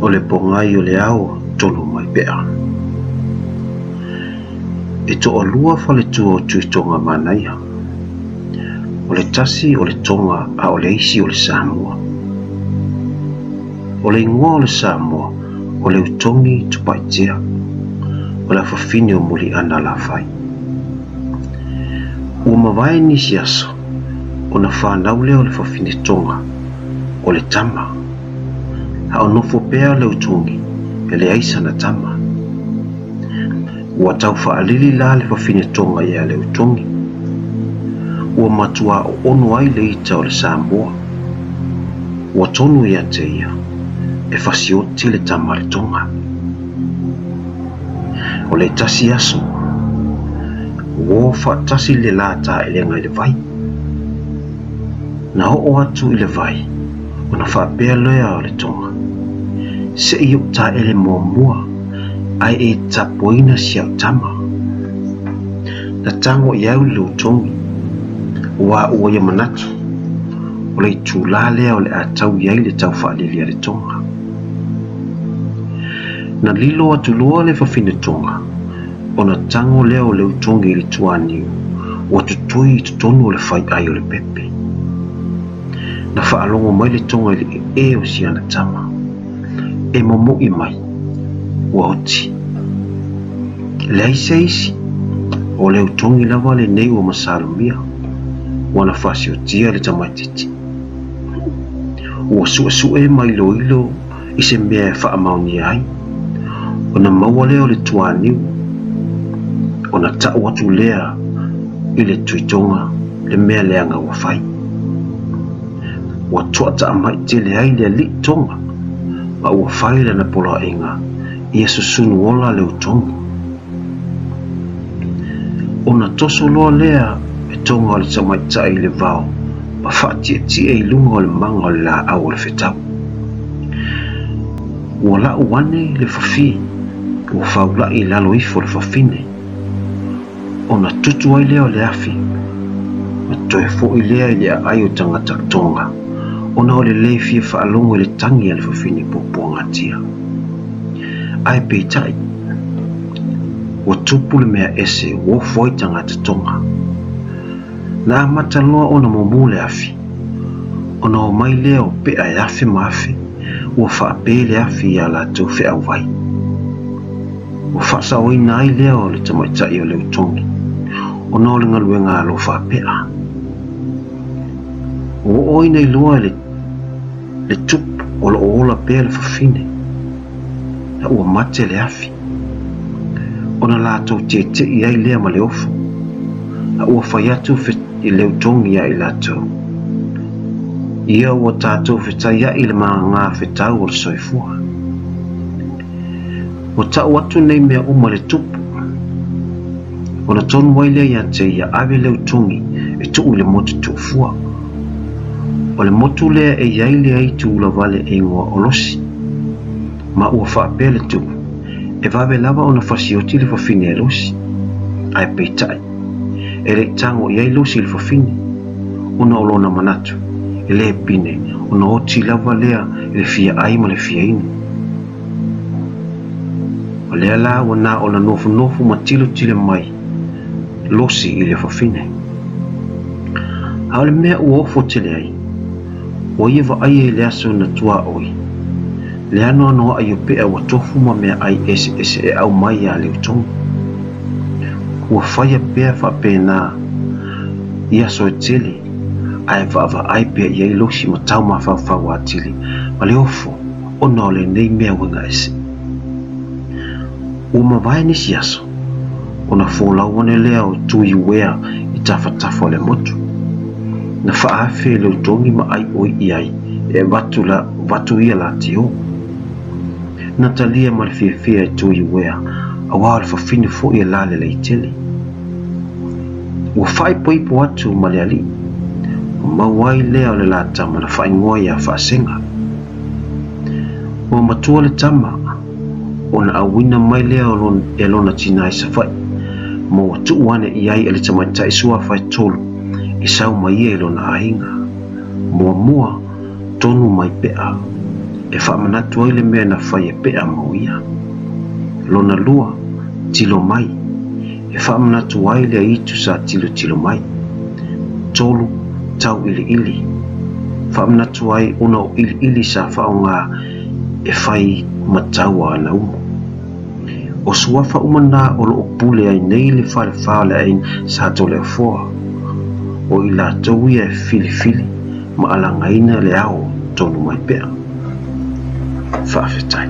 O le pogai o le ao tonu mai pea. E toalua faletua o Tuitoga manaia. O le tasi o le Toga a o le isi o le Samoa. O le igoa o le Samoa o Leutogi Tupaitea, o le afafine o Muliana Alafai. Ua mavae nisi aso ona fanau lea o le fafine Toga, o le tama. A o nofo pea Leutogi e leai sana tama. Ua tau faalili la le fafine Toga ia Leutogi. Ua matuā oono ai le ita o le Samoa. Ua tonu ia te ia, e fasioti le tama a le Toga. O le tasi aso, ua o faatasi le la taelega i le vai. Na oo atu i le vai, ona faapea lea o le Toga, Se i ou taele muamua, ae e tapuaina si au tama. Na tago i ai le Leutogi, aua ua ia manatu, o le itulā lea o le a tau i ai le taufaalili a le Toga. Na lilo atu loa le fafine Toga, ona tago lea o Leutogi i le tuaniu ua totoi i totonu o le faiai o le pepe. Na faalogo mai le Toga i le ee o si ana tama, e momoʻi mai, ua oti. Leai se isi, o Leutogi lava lenei ua masalomia, ua na fasiotia le tamaitiiti. Ua suesue ma iloilo i se mea e faamaonia ai, ona maua lea o le tuaniu, ona tau atu lea i le Tuitoga le mea leaga ua fai. Ua toataamai tele ai le alii Toga ma ua fai lana poloaiga ia susunu ola Leutogi. Ona toso loa lea e Toga o le tamaitai i le vao ma faatietie i luga o le maga o le laau o le fetau. Ua lau ane le fafī, ua faula'i i lalo ifo le fafine. Ona tutu ai lea o le afi, ma toe fo'i lea i le aai o tagata Toga, ona o le lē fia faalogo i le tagi a le fafine puapuagatia. Ae peitai, ua tupu le mea ese ua ofo ai tagata Toga. Na amata loa ona mumu le afi, ona omai lea o pea e afe ma afe ua faapē le afi i a latou feauvai. Ua faasaoina ai lea o le tamaitai o Leutogi ona o le galuega alofa a pea. Ua oo ina iloa e le tupu o lo o ola pea le fafine, a ua mate le afi. Ona latou teteʻi ai lea ma le ofo, a ua fai atu i Leutogi ia i latou, Ia ua tatou fetaiaʻi i le magagā fetau o le soifua. Ua tau atu nei mea uma i le tupu, ona tonu ai lea ia te ia ave Leutogi e tuu i le motu tuufua. O le motu lea e i ai le aitu ulavale e igoa o Losi. Ma ua faapea le tupu, e vave lava ona fasioti le fafine e Losi. Ae peitai, e le i tago i ai Losi i le fafine, ona o lona manatu, e le pine ona oti lava lea i le fia ai ma le fia inu. O lea la ua na ona nofonofo ma tilotilo mai Losi i le fafine. A o le mea ua ofo tele ai, ua ia vaaia i le aso na tuaoi, le anoanoai o pea ua tofu ma meaai eseese e aumai iā Leutogi. Ua faia pea faapena i aso e tele, ae vaavaai pea i ai Losi ma tau mafaufau atili ma le ofo ona o lenei mea uiga ese. Ua mavae nisi aso, ona folau ane lea o Tui Uea i tafatafa o le motu. Na faaafe e Leutogi ma aioi i ai e avatu la, avatu ia la te o. Na talia ma le fiafia e Tui Uea, aua o le fafine foi e lalelei tele. Ua faaipoipo atu ma le alii, ua maua ai lea o le la tama na faaigoa ia Faasega. Ua matua le tama, ona auina mai lea e lona tinā i Savaii, ma ua tuu ane i ai e le tamaitai suafa e tolu e sau mai ia i lona aiga. Muamua, tonu mai pea. E faamanatu ai le mea na fai e Pea mo ia. Lona lua, tilo mai. E faamanatu ai le aitu sa tilotilo mai. Tolu, tauiliili. Faamanatu ai ona o iliili sa faaaoga e fai ma tau a Naumu. O suafa uma na o lo o pule ai nei le falefa o le aiga Sa Toleafoa. O i latou ia e filifili ma alagaina le ao tonu mai pea. Faafetai.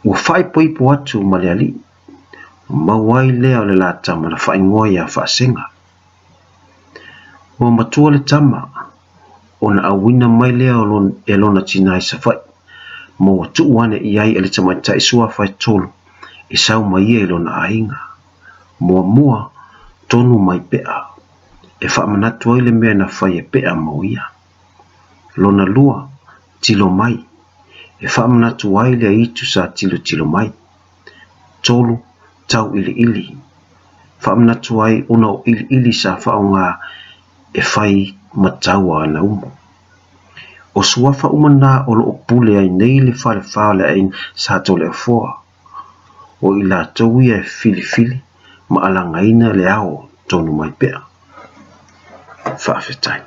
Ua faaipoipo atu ma le alii, ona maua ai lea o le la tama na faaigoa ia Faasega. Ua matua le tama, ona auina mai lea e lona tina i Savaii, ma ua tuu ane i ai e le tamaitai suafa e tolu e sau ma ia i lona aiga. Muamua, tonu mai Pea, e faamanatu ai le mea na fai e Pea mo ia. Lona lua, tilo mai, e faamanatu ai le aitu sa tilotilo mai. Tolu, tauiliili, faamanatu ai ona o iliili sa faaaoga e fai ma taua a Naumu. O suafa uma na o lo o pule ai nei le falefa o le aiga Sa Toleafoa. O i latou ia e filifili ma alagaina le ao tonu mai pea. Faafetai.